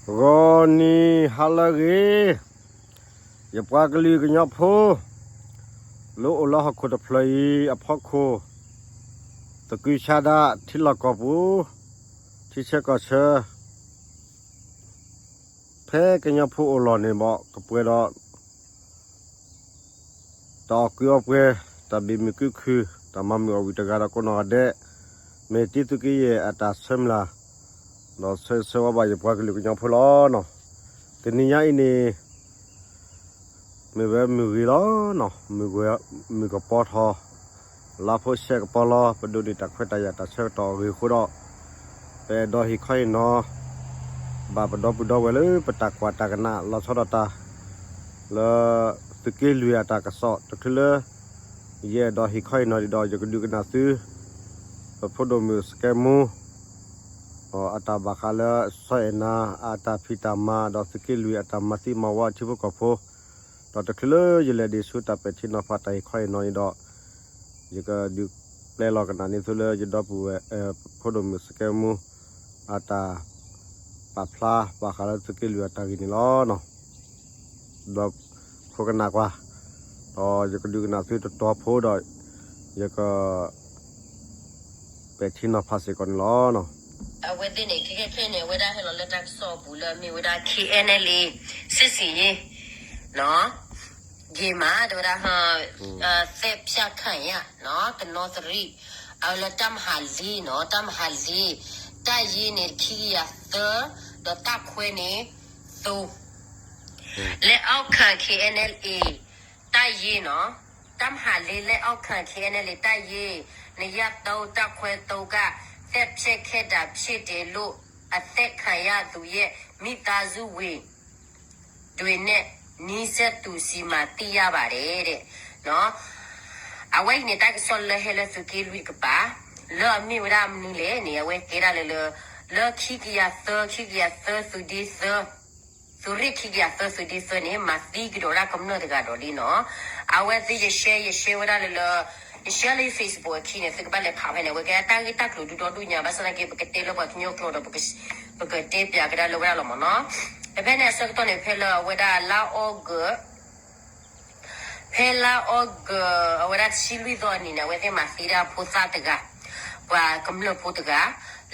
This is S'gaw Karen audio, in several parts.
ဂီၤနံၤဟါလၢအဂ့ၤ, ယပှၤကလုာ်ကညီဖိ လၢအိၣ်လၢဟီၣ်ခိၣ်တဖျၢၣ်အံၤအဖီခိၣ်, သကုၤဆါဒၣ် ထံလီၢ်ကီၢ်ပူၤ, ထံဆၢကီၢ်ဆၢ, ဖဲကညီဖိအိၣ်လီၢ်န့ၣ်ဘၣ် ကပှဲၤဒီး တၢ်အီၣ်ကုၢ်အီပှဲၤ, တၢ်ဘၣ်မုာ်ကုၢ်ခုၣ်, တၢ်မၤမုာ်အီၣ်ဝံၤတဂၤဒီးကိးနီၢ်ဂၤဒဲး, မ့ၢ်တံၤသုးက့ယဲၢ်အတၢ်ဆၢမုၢ်လၢ်, ဒီးဆၢဂ့ၤဆၢဝါဘၣ်ယပှၤကလုာ်ကညီဖိလီၤနီၤ. တနံၤညါအံၤန့ၣ် မ့ၢ်ဝဲမုၢ်ဂ့ၤလီၤနီၤ, မုၢ်ကပီၤထီၣ်, လါဖိဆဲးကပီၤလီၤ, ပဒိးန့ၢ်တၢ်ခွဲးတၢ်ယာ်တၢ်ဆၢကတီၢ်အဂ့ၢ်အဃိဒီး ပအဲၣ်ဒိးဟ့ၣ်ခီဟ့ၣ်နီၤ ဘၣ်ပဒီပုၢ်ဒီဝဲၢ်လၢပတၢ်ကွၢ်တၢ်ကနၣ်လီၤဆီဒၣ်တၢ် လၢသုးက့လွံၢ်အတၢ်ကစီၣ်တချုးလၢ ယအဲၣ်ဒိးဟ့ၣ်ခီဟ့ၣ်နီၤဒံးဒီး ယကဒုးကနၣ်သု ပဖိဒိၣ်မုၣ်စကဲမူ အတၢ်ဘၣ်ဃးလၢစီၤအဲၣ်နၤ အတၢ်ဖံးတၢ်မၤ ဒီးသုးက့လွံၢ်အတၢ်မၤသံမၤဝီထံဖိကီၢ်ဖိ, ဒီးတချုးလၢယလဲၤဒံးဆူတၢ်ပဲာ်ထံနီၤဖးတၢ်ဟ့ၣ်ခီဟ့ၣ်နီၤန့ၣ်ဒီး ယကဒုးပျဲလီၤကနၣ်န့ၢ်သုလၢယဒီပုၢ်ဝဲၢ် ဖိဒိၣ်မုၣ်စကဲမူ အတၢ်ပာ်ဖျါဘၣ်ဃးလၢသုးက့လွံၢ်အတၢ်ဂ့ၢ်န့ၣ်လီၤ. ဒီးခိးကနၣ်ကွၢ်, ဒီးယကဒုးကနၣ်သုတတီၤဖိဒီး ယက ပဲာ်ထံနီၤဖးစ့ၢ်ကီးန့ၣ်လီၤ. အဝဲသ့ၣ်န့ၣ် ခဲခဲခဲန့ၣ် အဝဲဒၣ်ဟဲလီၤလၢတၢ်ကစီၣ်အပူၤလၢအမ့ၢ်ဝဲဒၣ် KNLA စစ်ဆင်ရေး နီၤ, ဂ့ၤမး တဲဝဲဒၣ် သတ်ဖြတ်ခံရ နီၤ ကနီသရံၣ် အလၢတၢ်မၤဟးလ့နီၤ တၢ်မၤဟးလ့ တၢ်ယ့န့ၣ် ခံကယၤသၢ ဒီးတၢ်ခွဲန့ၣ် သိ လက်အောက်ခံ KNLA တပ်ရင်းနီၤ, တပ်မဟာလေး လက်အောက်ခံ KNLA တပ်ရင်း နှစ်ရာသုံး တပ်ခွဲသုံးက သတ်ဖြတ်ခဲ့တာဖြစ်တယ်လို့ အသတ်ခံရသူရဲ့ မိသားစုဝင်တွေနဲ့ နီးစပ်သူဆီမှ သိရပါတယ် တဲ့ နီၤ. အဝဲအံၤန့ၣ် တၢ်ကစီၣ်လၢဟဲလၢသုးက့လွံၢ်တကပၤ လၢအမ့ၢ်ဝဲဒၣ်မနုၤလဲၣ်န့ၣ် အဝဲကဲဒၣ်လၢလၢ လၢခံကယၤသၢ ခံကယၤသၢ သုးဒ့သၢ သုးရ့ၣ်ခံကယၤသၢ သုးဒ့သၢန့ၣ် မၤသံကဒီးဒၣ်ကမျၢၢ်တဂၤဒီးလံနီၤ. အဝဲသ့ၣ်ယ share ယ share ဝဲဒၣ်လၢလၢ ယ share လၢ Facebook အခံန့ၣ် သုကဘၣ်လဲၤဖးဖဲန့ၣ် အဝဲကဲတၢ်ဂ့ၢ်တၢ်ကျိၤဒူဒီဒူၣ်ညါ ဘၣ်ဆၣ်သနာ်က့ ပကတဲလၢပှၤကညီကျိာ်ဒီး ပကတဲပၠးကဒါလၢဝဲဒၣ်လီၤမ့ၢ်နီၤ. ဖဲဖဲန့ၣ်အဆၢကတီၢ်န့ၣ် ဖဲလၢအဝဲဒၣ်လါအီကူး ဖဲလါအီကူး အဝဲဒၣ်တဆံလွံၢ်သီအနံၤန့ၣ် အဝဲသ့ၣ်မၤသံဒၣ်ဖိသၣ်တဂၤ, ပှၤကမျၢၢ်ဖိတဂၤ,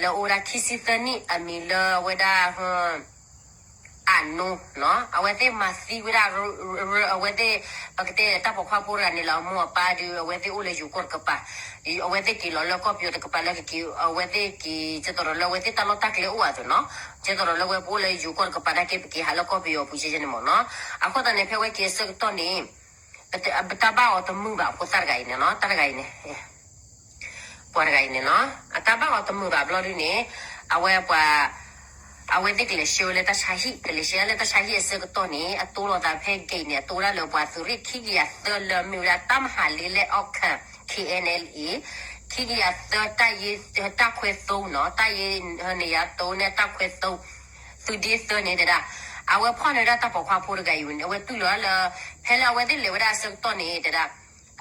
လၢအိၣ်ဝဲဒၣ်ခံဆံသၢနံၣ် အမံၤလၢအဝဲဒၣ် အနိနီၤ, အဝဲသ့ၣ်မၤသံဝဲဒၣ် အဝဲသ့ၣ် ပကတဲတၢ်ပိာ်ခွါဖိတဂၤန့ၣ်လီၤ အမိၢ်အပၢ်ဒီး အဝဲသ့ၣ်အိၣ်လၢယိၤကီၢ်တကပၤ, အဝဲသ့ၣ်က့ၤလီၤလၢကီၢ်ပယီၤတကပၤလၢကက့ၤ အဝဲသ့ၣ်က့ၤ ကသိးဒီးလၢအဝဲသ့ၣ်တၢ်လီၢ်တၢ်ကျဲအိၣ်အသိးနီၤ, ကသိးဒီးလၢအဝဲပအိၣ်လၢယိၤကီၢ်တကပၤနာ်က့ ပက့ၤဟးလၢကီၢ်ပယီၤအပူၤယဲန့ၣ်မ့ၢ်နီၤ. အဃိသတးန့ၣ် ဖဲဝဲက့ၤအဆၢကတီၢ်န့ၣ် ပတၢ်ဘၣ်အီၤတမုာ်ဘၣ် ဖိသၣ်တဂၤအံၤန့ၣ်နီၤ, တၢ်တဂၤအံၤန့ၣ် ပှၤတဂၤအံၤန့ၣ်နီၤ အတၢ်ဘၣ်အီၤတမုာ်ဘၣ်ဘျီဒုန့ၣ် အဝဲပှၤ အဝဲသ့ၣ်ကလဲၤဆှၢဝဲလၢတၢ်ဆါဟံၣ် ကလဲၤဆှၢလၢတၢ်ဆါဟံၣ်အဆၢကတီၢ်န့ၣ် အတိလီၤသးဖဲ gate န့ၣ် အတိဝဲဒၣ်လၢပှၤသုးရ့ၣ်ခံကယၤသၢလၢမ့ၢ်ဝဲဒၣ် တပ်မဟာလေး လက်အောက်ခံ KNLA ခံကယၤသၢ တပ်ရင်းခွဲသုံးနီၤ တပ်ရင်းနှစ်ရာသုံးန့ၣ် တပ်ခွဲသုံး သုးဒ့သၢန့ၣ်တဲဒၣ် အဝဲဖီၣ်န့ၢ်ဝဲဒၣ်တၢ်ပိာ်ခွါဖိတဂၤအံၤဝံၤန့ၣ် အဝဲတူၢ်လီၤလၢ ဖဲလၢအဝဲသ့ၣ်လဲၤဝဲဒၣ်အဆၢကတီၢ်န့ၣ်တဲဒၣ်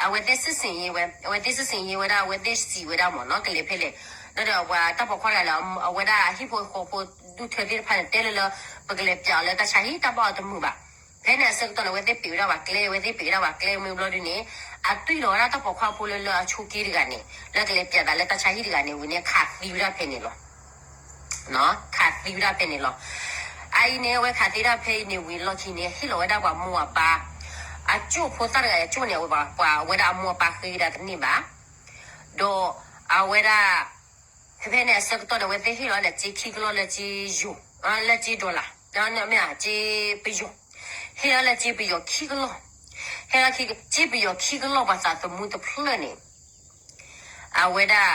အဝဲသ့ၣ်စစ်ဆင်ရေးဝဲ အဝဲသ့ၣ်စစ်ဆင်ရေးဝဲဒၣ် အဝဲသ့ၣ်စံးဝဲဒၣ်မ့ၢ်နီၤ ကလဲၤဖဲလဲၣ် ဒီးဒီးပှၤတၢ်ပိာ်ခွါတဂၤလၢ အဝဲဒၣ်ဟံၣ်ဖိဃီဖိဒူၣ်ထၢသ့ၣ်တဖၣ်န့ၣ် တဲလၢလၢ ပကလဲၤပၠးအီၤလၢတၢ်ဆါဟံၣ် တၢ်ဘၣ်အီၤတမုာ်ဘၣ်. ဖဲန့ၣ်အဆၢကတီၢ်န့ၣ် အဝဲသ့ၣ်ပံးဝဲဒၣ်ပှၤကျဲ အဝဲသ့ၣ်ပံးဝဲဒၣ်ပှၤကျဲမ့ၢ်ဘျီဒုန့ၣ် အတူၢ်လီၤဝဲဒၣ်တၢ်ပိာ်ခွါဖိလၢလၢအဆိးက့တဂၤန့ၣ် လၢကလဲၤပၠးသးလၢတၢ်ဆါဟံၣ်တဂၤန့ၣ်ဝံၤန့ၣ် ခးသံဝဲဒၣ်ဖဲန့ၣ်လီၤ. ခးသံဝဲဒၣ်ဖဲန့ၣ်လီၤ. အအံၤန့ၣ် အဝဲခးသံဝဲဒၣ်ဖဲအံၤန့ၣ်ဝံၤလီၢ်ခံန့ၣ် ဟ့ၣ်လီၤဝဲဒၣ်ပှၤမိၢ်အပၢ် အကၠိၣ်ဖိသၣ်တဂၤအကၠိၣ်န့ၣ် အဝဲပှၤ ပှၤဝဲဒၣ်အမိၢ်အပၢ်ဃ့ဝဲဒၣ်တန့ၢ်ဘၣ်. ဒီးအဝဲဒၣ် ဖဲဖဲန့ၣ်အဆၢကတီၢ်န့ၣ် အဝဲသ့ၣ်ဟ့ၣ်လီၤဒီးစ့ခံကလီၢ်လၢစ့ယိၤ လၢစ့ dollar မ့ၢ်စ့ပယီၤ ဟ့ၣ်လီၤလၢစ့ပယီၤခံကလီၢ် ဟ့ၣ်လီၤစ့ပယီၤခံကလီၢ်ပှၤသးသမူတဖျၢၣ်န့ၣ် အဝဲဒၣ်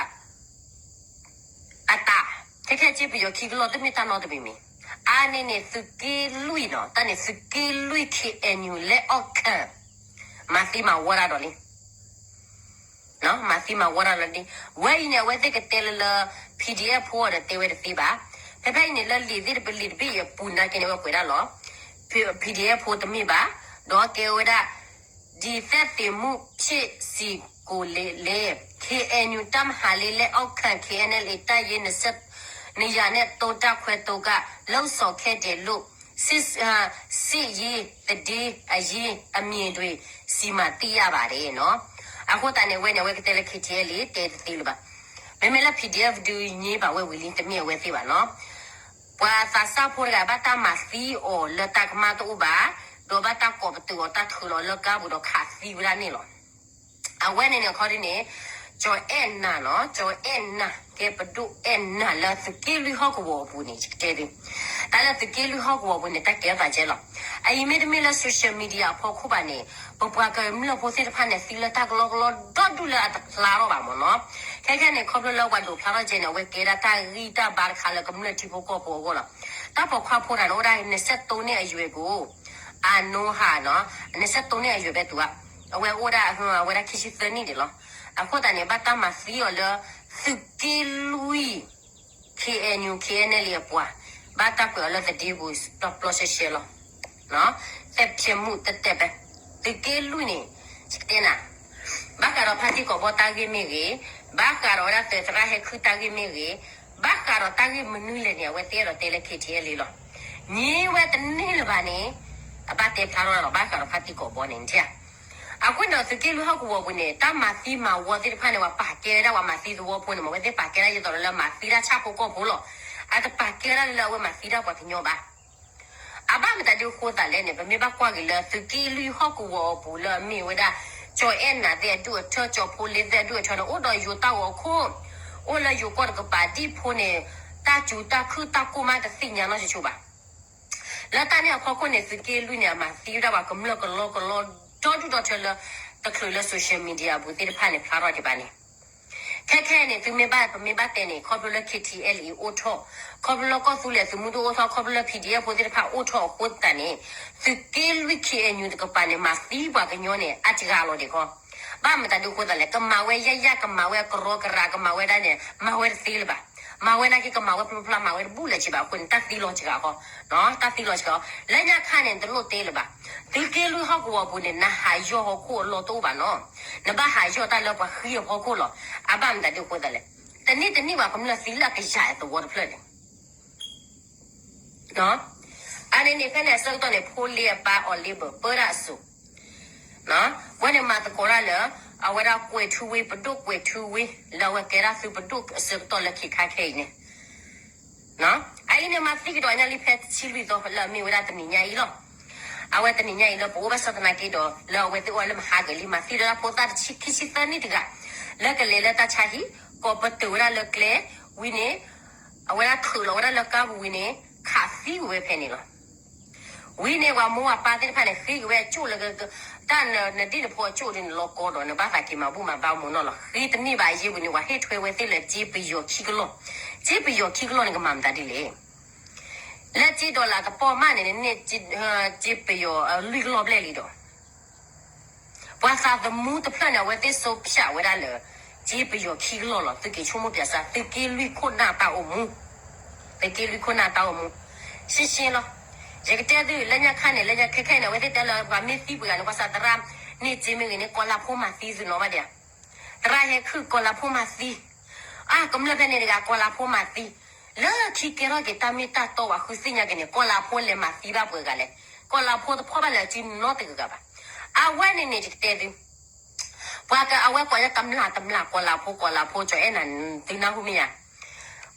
အတၢ် ခဲခဲစ့ပယီၤခံကလီၢ် တမ့ၢ်တၢ်နီတမံၤမံၤ အါန့ၢ်န့ၣ်သုးက့လွံၢ်နီၤ တၢ်န့ၣ်သုးက့လွံၢ် KNU လက်အောက်ခံ မၤသံမၤဝီတၢ်ဒီးလံ မၤသံမၤဝီတၢ်ဒီးလံ. ဝဲအံၤန့ၣ် အဝဲသ့ၣ်ကတဲလၢလၢ PDF ဖိဒီးတဲဝဲတသ့ဘၣ်. ဖဲဖဲအံၤန့ၣ် လၢလံာ်သ့ၣ်တဘ့ၣ်လံာ်တဘ့ၣ်အံၤအပူၤနာ်က့န့ၣ် အဝဲကွဲးဒၣ်လီၤ PDF ဖိတမ့ၢ်ဘၣ်. ဒီးကဲဝဲဒၣ် ဒီးသက်သေမှုဖြစ်စေကိုလည်း KNU တပ်မဟာလေး လက်အောက်ခံ KNLA တပ်ရင်း နှစ်ဆယ့် နှစ်ရာနဲ့သုံး တပ်ခွဲသုံးက လှုံ့ဆော်ခဲ့တယ်လို့ စစ်ရေးသတင်းအရင်းအမြစ်တွေဆီမှ သိရပါတယ်နော်. အဃိသတးန့ၣ် အဝဲန့ၣ် အဝဲကတဲလၢ ခ့ထံအဲလ် တဲတသ့လၢၤဘၣ်. မ့မ့ၢ်လၢ ပီၣ်ဒံၣ်အဲၣ် ဒုးညင်းဘၣ်ဝဲဝံၤလံ တမ့ၢ်အဝဲသ့ၣ်ဘၣ်နော်. ပှၤသးစၢ်ဖိတဂၤ ဘၣ်တၢ်မၤသံအီၤလၢ တၢ်ကမၣ်တအိၣ်ဘၣ်, ဒီးဘၣ်တၢ်ကိးပတုာ်အီၤ တၢ်ထုးလီၤလၢကါပူၤဒီး ခးသံဝဲဒၣ်န့ၣ်လီၤ. အဝဲန့ၣ်န့ၣ် အခီဒ်န့ၣ် ကၠီၤအဲၣ်နၤနီၤ, ကၠီၤအဲၣ်နၤ ကဲပဒိၣ်အဲၣ်နၤ လၢသုးက့လွံၢ်ဟီၣ်ကဝီၤအပူၤန့ၣ် ယကတဲဒုး, တၢ်လၢသုးက့လွံၢ်ဟီၣ်ကဝီၤအပူၤန့ၣ် တၢ်ကဲထီၣ်သးကဲလီၤ. အအံၤမ့တမ့ၢ်လၢ social media အဖီခိၣ်ဘၣ်န့ၣ် ပပှၤကမျၢၢ်ဖိသ့ၣ်တဖၣ်န့ၣ် သံလၢတၢ်ကလီကလီဒီဒူၣ်လၢအတဖျါထီၣ်ဘၣ်မ့ၢ်နီၤ. ခဲခဲန့ၣ် ခီဖျိလၢပှၤဒိးဖျါထီၣ်ကဲန့ၣ် အဝဲကဲဒၣ်တၢ်ဂံၢ်တၢ်ဘါတခါလၢကမျၢၢ်ထံဖိကီၢ်ဖိအဂီၢ်လီၤ. တၢ်ပိာ်ခွါဖိတဂၤန့ၣ် အိၣ်ဒၣ် နှစ်ဆယ့်သုံးနှစ်အရွယ်ကို အနိဟးနီၤ, နှစ်ဆယ့်သုံးနှစ်အရွယ်ပဲသူက, အဝဲအိၣ်ဒၣ် အဝဲဒၣ်ခံဆံသၢနံၣ်ဒံးလီၤ. အဃိသတးန့ၣ် ဘၣ်တၢ်မၤသံအီၤလၢ သုးက့လွံၢ် ခ့အဲၣ်ယူၣ် ခ့အဲၣ်အဲၣ်လ်အံၤအပှၤ, ဘၣ်တၢ်ကွဲးအီၤလၢသဒ့ပူၤ ပျီပျီရှဲရှဲလီၤ. သဲးဖျဲးမူးတဲတဲပဲ, သုးက့လွံၢ်န့ၣ် ယကတဲနၤ, ဘၣ်ဃးဒီးဖါတံၢ်ကိာ်ဘီတၢ်ဂ့ၢ်မ့ၢ်ဂ့ၤ, ဘၣ်ဃးဒီးဝဲဒၣ်သရၣ်ဟဲခုၣ်တၢ်ဂ့ၢ်မ့ၢ်ဂ့ၤ, ဘၣ်ဃးဒီးတၢ်ဂ့ၢ်မနုၤလဲၣ်န့ၣ် အဝဲသ့ၣ်အဲၣ်ဒိးတဲလၢ ခ့ထံအဲလ်အံၤလီၤ. ညင်းဝဲတန့ၢ်လၢၤဘၣ်န့ၣ် အဘၣ်တဲဖျါထီၣ်လီၤ ဘၣ်ဃးဒီးဖါတံၢ်ကိာ်ဘီန့ၣ် နထံၣ်ဧါ. အဃိန့ၣ်ဒီး သုးက့လွံၢ်ဟီၣ်ကဝီၤပူၤန့ၣ် တၢ်မၤသံမၤဝီသ့ၣ်တဖၣ်န့ၣ် ပှၤပာ်ကဲဝဲဒၣ်ပှၤမၤသံသဝီဖိန့ၣ်မ့ၢ် အဝဲသ့ၣ်ပာ်ကဲဒၣ်ဒ်သိးဒီးလၢမၤသံတၢ်ဆၣ်ဖိကီၢ်ဖိလီၤ. အတပာ်ကဲဒၣ်လၢအဝဲမၤသံတၢ်ပှၤကညီဘၣ်. အဘၣ်မတၤဒုးအဃိသတးလဲၣ်န့ၣ် ပမ့ၢ်ဘၣ်ကွၢ်က့ၤလၢသုးက့လွံၢ်ဟီၣ်ကဝီၤအပူၤလၢအမ့ၢ်ဝဲဒၣ် ကၠီၤအဲၣ်နၤသ့ၣ်အဒူၣ်အထၢ ကၠီၤဖိလ့သ့ၣ်အဒူၣ်အထၢန့ၣ် အိၣ်ဒီးယိၤတၢ်ဂီၤခိၣ်, အိၣ်လၢယိၤကီၢ်တကပၤဒံၣ်ဖိန့ၣ် တၢ်စူၤတၢ်ခုၣ်တၢ်ကိၢ်မးတသ့ၣ်ညါနီတဘျီဘၣ်. လၢတၢ်န့ၣ်အဖီခိၣ်န့ၣ် သုးက့လွံၢ်န့ၣ် အမၤသံဝဲဒၣ်ပှၤကမျၢၢ်ကလီကလီဒီဒူၣ်ဒီထၢလၢ တချုးလၢ social media အပူၤသ့ၣ်တဖၣ်န့ၣ် ဖျါထီၣ်ဒံးဘၣ်န့ၣ် ခဲခဲအံၤန့ၣ် သုမ့ၢ်ဘၣ် ပမ့ၢ်ဘၣ်တဲန့ၣ် ခီဖျိလၢ ခ့ထံအဲလ်အံၤ အိၣ်ထီၣ်, ခီဖျိလၢကီၢ်သူလ့ၤသုးမုၢ်ဒိၣ်အိၣ်ထီၣ်, ခီဖျိလၢ PDF ဖိသ့ၣ်တဖၣ်အိၣ်ထီၣ်အဃိသတးန့ၣ် သုးက့လွံၢ် ခ့အဲၣ်ယူၣ် တကပၤန့ၣ် မၤသံပှၤကညီန့ၣ် အါတဂၤလီၤဒံးခီ. ဘၣ်မတၤဒုးအဃိသတးလဲၣ်, ကမၤဝဲယၢ်ယၢ် ကမၤဝဲကရီကရၤ ကမၤဝဲဒၣ်န့ၣ် မၤဝဲတသ့လၢၤဘၣ်. မၤဝဲနာ်က့ ကမၤဝဲဖျိဖျါ မၤဝဲတဘူၣ်လၢၤဘၣ်အဃိန့ၣ် တၢ်သံလီၤစှၤဃီ, တၢ်သံလီၤစှၤဃီ. လၢညါခါန့ၣ် တလိၣ်တဲလၢၤဘၣ်. သုးက့လွံၢ်ဟီၣ်ကဝီၤပူၤန့ၣ် နဟးယီၢ်ဟီၣ်ခိၣ်အလီၢ်တအိၣ်ဘၣ်နီၤ. နဘၣ်ဟးယီၢ်တၢ်လၢပှၤဃံအဖီခိၣ်လီၤ. အဘၣ်မတၤဒုးအဃိသတးလဲၣ်, တနံၣ်တနံၣ်ပှၤကမျၢၢ်သံလၢအကယၤအသဝီတဖျၢၣ်န့ၣ် အန့ၣ်န့ၣ် ဖဲန့ၣ်အဆၢကတီၢ်န့ၣ် ဖိလ့အပၢ်အီၤလ့ဘၢၣ် ပၢတၢ်အစိၤ, ဝဲန့ၣ်မၤသကိးတၢ်လၢ အဝဲဒၣ်ကွဲၤထူဝ့ ပဒိၣ်ကွဲၤထူဝ့ လၢအဝဲကဲဒၣ်သုးပဒိၣ်အဆၢကတီၢ်လၢခံခါခဲအံၤန့ၣ် အအံၤန့ၣ် မၤသံကဒီးညါလံဖဲတဆံလွံၢ်သီလၢအမ့ၢ်ဝဲဒၣ်တနံၤညါအံၤလီၤ. အဝဲတနံၤညါအံၤလၢပအိၣ်ဘၣ်ဆၣ်သနာ်က့ဒီး လၢအဝဲသ့ၣ်အိၣ်လၢမဟါကလံ မၤသံဒီးဖိသၣ်ခံဆံသၢနံၣ်တဂၤ လၢကလဲၤလၢတၢ်ဆါဟံၣ် ကိးပတုာ်ဝဲဒၣ်လၢကျဲ ဝံၤန့ၣ် အဝဲဒၣ်ထုးလီၤဝဲဒၣ်လၢကါပူၤဝံၤန့ၣ် ခးသံကွံာ်ဝဲဖဲန့ၣ်လီၤ. ဝံၤန့ၣ် ပှၤမိၢ်ပှၤပၢ်သ့ၣ်တဖၣ်န့ၣ် ဃ့က့ၤဝဲအကၠိၣ်လၢ တၢ်နဒ့ၣ်နဖိအကၠိၣ်ဒ်န့ၣ်လီၤကီဒီး နဘၣ်သးက့ၤမၤဘူၣ်မၤဘါမုာ်နီၢ်လီၤ. ဃ့တန့ၢ်ဘၣ်အယံၤဝံၤန့ၣ် ပှၤဟ့ၣ်ထွဲဝဲသ့ၣ်လၢကၠ့ပယီၤခံကလီၢ်, ကၠ့ပယီၤခံကလီၢ်န့ၣ် ကမၤမတၤဒ်လဲၣ်. လၢကၠ့ဒီလၣ်တပီၢ်မးန့ၣ် န့ၢ်ကၠ့ပယီၤလွံၢ်ကလီၢ်ဘျဲၣ်လံဒီး ပှၤသးသမူတဖျၢၣ်န့ၣ် အဝဲသ့ၣ်စိဖြးဝဲဒၣ်လၢ ကၠ့ပယီၤခံကလီၢ်လီၤ. သုးက့ၤဆိကမိၣ်ပၠးစၢ် သုးက့လွံၢ်ခိၣ်နၢ်တၢ်အိၣ်မူ, သုးက့လွံၢ်ခိၣ်နၢ်တၢ်အိၣ်မူ, ရှင်းရှင်းလီၤ. ယကတဲသု လၢညါခါန့ၣ် လၢညါခဲခဲအံၤန့ၣ် အဝဲသ့ၣ်တဲလၢပှၤမ့ၢ်သံပှဲၤဂၤန့ၣ် ကွၢ်စၢ်သရၣ်န့ၢ်ကၠ့မ့ၢ်ဂ့ၤန့ၣ် ကီၤလၤဖိမၤသံသုနီၢ်ဘၣ်ဒံးဧါ. သရၣ်ဟဲခုၣ် ကီၤလၤဖိမၤသံ, အါ ကမျၢၢ်ဖဲန့ၣ်တဂၤ ကီၤလၤဖိမၤသံ, လၢခံကဲထီၣ်က့ၤတၢ်မ့ၢ်တၢ်တီပှၤဃုသ့ၣ်ညါက့ၤန့ၣ် ကီၤလၤဖိလဲၤမၤသံဘၣ်ပှဲၤဂၤလဲၣ်. ကီၤလၤဖိတဖီၣ်ဘၣ်လၢအစုနီတဂၤဂၤဘၣ်. အဝဲန့ၣ်န့ၣ် ယကတဲသု ပှၤက အဝဲကိးညါတမျၢ်တမျၢ် ကီၤလၤဖိ ကီၤလၤဖိ ကၠီၤအဲၣ်နၤ သုနၢ်ဟူမ့ၢ်ဧါ.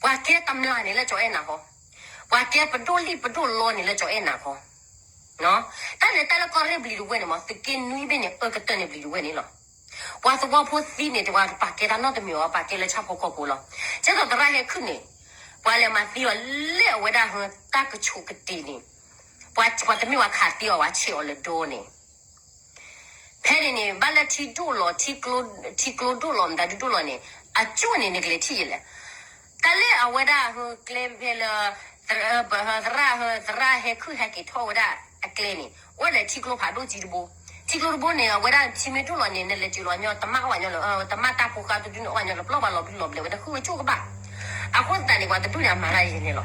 ပှၤကဲတမျၢ်န့ၣ်လၢကၠီၤအဲၣ်နၤဃီ, ပှၤကဲပဒိၣ်လံၣ်ပဒိၣ်လီန့ၣ်လၢကၠီၤအဲၣ်နၤဃီ. တၢ်န့ၣ်တၢ်လၢကီၢ်ရ့ၣ်ဘျံၤတဝဲၢ်န့ၣ်မ့ၢ် သုးက့နွံဘ့ၣ်န့ၣ် အၢကတၢၢ်န့ၣ်ဘျံၤတဝဲၢ်န့ၣ်လီၤ. ပှၤသဝီဖိသံန့ၣ် တဝဲပာ်ကဲတၢ်နီတမံၤအီၤ ပာ်ကဲလၢဆၣ်ဖိကီၢ်ဖိလီၤ. ကဲသိးသရၣ်ဟဲခုၣ်န့ၣ် ပှၤလဲၤမၤသံအီၤလၢအဝဲဒၣ်ဟၢတၢ်ကဆိးကတ့ၢ်န့ၣ် ပှၤတမ့ၢ်ပှၤခးသံအီၤ ပှၤဆဲးအီၤလၢဒိန့ၣ် ဖဲန့ၣ်န့ၣ် ဘၣ်လၢထံဒိၣ်လီၤ ထံကျိဒိၣ်လီၤ မတၤဒုဒိၣ်လီၤန့ၣ် အကၠိၣ်န့ၣ် နကလဲၤထံၣ်ယဲလဲၣ်. တၢ်လၢအဝဲဒၣ်ဟၢကျဲဖဲလၢ သရၣ် သရၣ်ဟဲခုၣ်ဟဲက့ၤထီၣ်ဝဲဒၣ်အကျဲန့ၣ် အိၣ်လၢထံကျိဖးဒိၣ်ကံတဘိ, ထံကျိတဘိန့ၣ် အဝဲဒၣ်ထံမ့ၢ်ဒိၣ်လီၤန့ၣ် နလဲၤစၢၤလီၤညီ တမၣ်ဝဲညီလၢ တမၣ်တၢ်ဖိဃါတဒုန့ၣ် အီၣ်ဝဲညီလၢပျီၢ်ဘၣ်လီၤဘျုးလီၤဘျဲးဝဲ တဃုဝဲကၠိၣ်ကဘၣ်. အဃိသတးန့ၣ် ပှၤတဒူၣ်န့ၣ် အမၤတၢ်ယဲန့ၣ်လီၤ.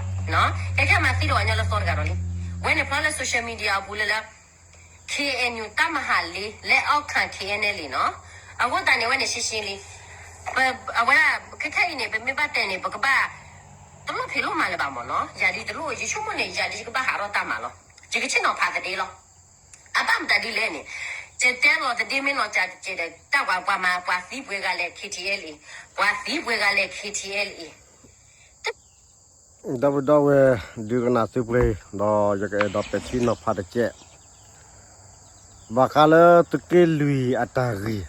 ခဲခဲမၤသံဒီးဝဲညီလၢသီတဂၤဒီးလံ. ဝဲန့ၣ်ဖျါလၢ social media အပူၤလၢလၢ ခ့အဲၣ်ယူၣ် တၢ်မၤဟးလ့ လၢအီၣ်ခၣ် ခ့အဲၣ်အဲၣ်လ်အံၤနီၤ. အဃိသတးန့ၣ် အဝဲန့ၣ်ရှင်းရှင်းလံ. အဝဲဒၣ် ခဲခဲအံၤန့ၣ် ပမ့ၢ်ဘၣ်တဲန့ၣ် ပကဘၣ်တိ တလိၣ်ဖံးလိၣ်မၤလၢၤဘၣ်မၢ်နီၤ, ယၤဒ်တလိၣ် ယဆိကမိၣ်န့ၣ် ယၤဒ်ယကဘၣ်ဟးထီၣ်တၢ်မၤလီၤ, ယကဆ့ၣ်နီၤဖးသဒ့လီၤ. အဘၣ်မတၤဒ်လဲၣ်န့ၣ်, ယတဲလီၤသဒ့မ့ၢ်နီၤ ကၠးတကဲးဒီး တၢ်ပှၤပှၤမၤ ပှၤသံပှဲၤဂၤလဲၣ် K T L A, ပှၤသံပှဲၤဂၤလဲၣ် K T L A ဒီပုၢ်ဒီဝဲၢ် ဒုးကနၣ်သုပှဲၤ ဒီးယကအဲၣ်ဒိးပဲာ်ထံနီၤဖးတကဲး, ဘၣ်ဃးလၢသုးက့လွံၢ်အတၢ်ဂ့ၢ်,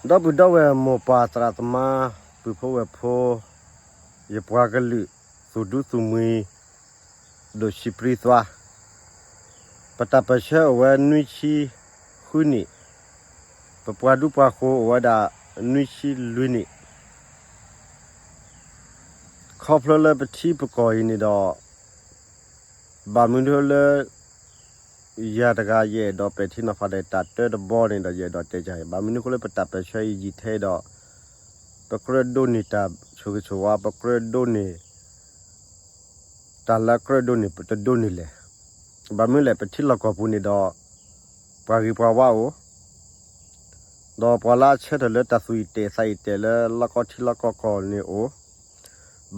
ဒီပုၢ်ဒီဝဲၢ်မိၢ်ပၢ်သရၣ်သမါ ပုၢ်ဖိဝဲၢ်ဖိ, ယပှၤကလုာ် သူၣ်ဒူသူၣ်မှံၤ ဒိၣ်ဆံးပြံသွါ, ပတၢ်ပၢၢ်ဆၢအိၣ်ဝဲနွံဆံဃုနံၣ်, ပပှၤဒူပှၤဃိၤအိၣ်ဝဲဒၣ်နွံဆံလွံၢ်နံၣ်, ခီဖျိလၢပထံပကီၢ်အံၤန့ၣ်ဒီး ဘၣ်မနုၤလၢ ယၤတဂၤယအဲၣ်ဒိးပဲာ်ထံနီၤဖးဒီးတၢ်တၢတဘီန့ၣ်ဒီး ယအဲၣ်ဒိးတဲကၢ်အံၤ ဘၣ်မနုၤအဃိလၢပတၢ်ပၢၢ်ဆၢအံၤယံာ်ထဲဒီး ပကြၢးဒိးန့ၢ်တၢ်ဆိၣ်ဂ့ၤဆိၣ်ဝါ ပကြၢးဒိးန့ၢ် တၢ်လၢကြၢးဒိးန့ၢ် ပတဒိးန့ၢ်လဲၣ်. ဘၣ်မနုၤလဲၣ် ပထံလီၢ်ကီၢ်ပူၤန့ၣ်ဒီး ပှၤဂ့ၤပှၤဝါအိၣ် ဒီးပှၤလၢအဆၢထၢၣ်လၢတၢ်သူၣ်အံၣ်တဲာ်သးအံၣ်တဲာ်လၢလီၢ်ကီထံလီၢ်ကီကီၢ်န့ၣ်အိၣ်,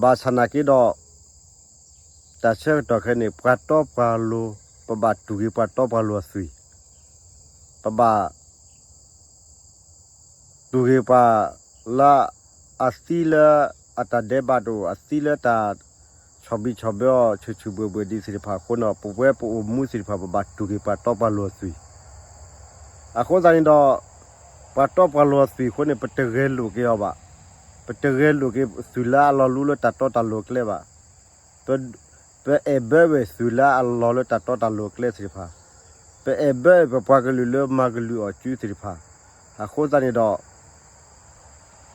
ဘၣ်ဆၣ်နာ်က့ဒီး တၢ်ဆၢကတီၢ်ခဲအံၤန့ၣ် ပှၤတီပှၤလိၤ ပဘၣ်တူၢ်က့ၤပှၤတီပှၤလိၤအသွံၣ်, ပဘၣ် တူၢ်က့ၤပှၤလၢ အသံလၢအတၢ်ဒဲးဘးတအိၣ် အသံလၢတၢ်ဆီၣ်ဘံၣ်ဆီၣ်ဘၢအီၤ ဆူၣ်ဆူၣ်ဘှဲၣ်ဘှဲၣ်ဒ်သ့ၣ်တဖၣ်အဃိန့ၣ် ပဝဲပအိၣ်မူသ့ၣ်တဖၣ် ပဘၣ်တူၢ်က့ၤပှၤတီပှၤလိၤအသွံၣ်. အဃိသတးန့ၣ်ဒီး ပှၤတီပှၤလိၤအသွံၣ်အဃိန့ၣ် ပတဂဲၤလိာ်က့ၤအီၤဘၣ်. ပတဂဲၤလိာ်က့ၤသွံၣ်လၢအလီၤလူလၢတၢ်တီတၢ်လိၤအကျဲဘၣ်. ပ ပအဲၣ်ဘၢဝဲၢ်သွံၣ်လၢအလီၤလၢတၢ်တီတၢ်လိၤအကျဲသ့ၣ်တဖၣ်, ပအဲၣ်ဘၢဝဲၢ်ပပှၤကလုာ်လၢမၤကလုာ်အီၤစုသ့ၣ်တဖၣ်, အဃိသတးန့ၣ်ဒီး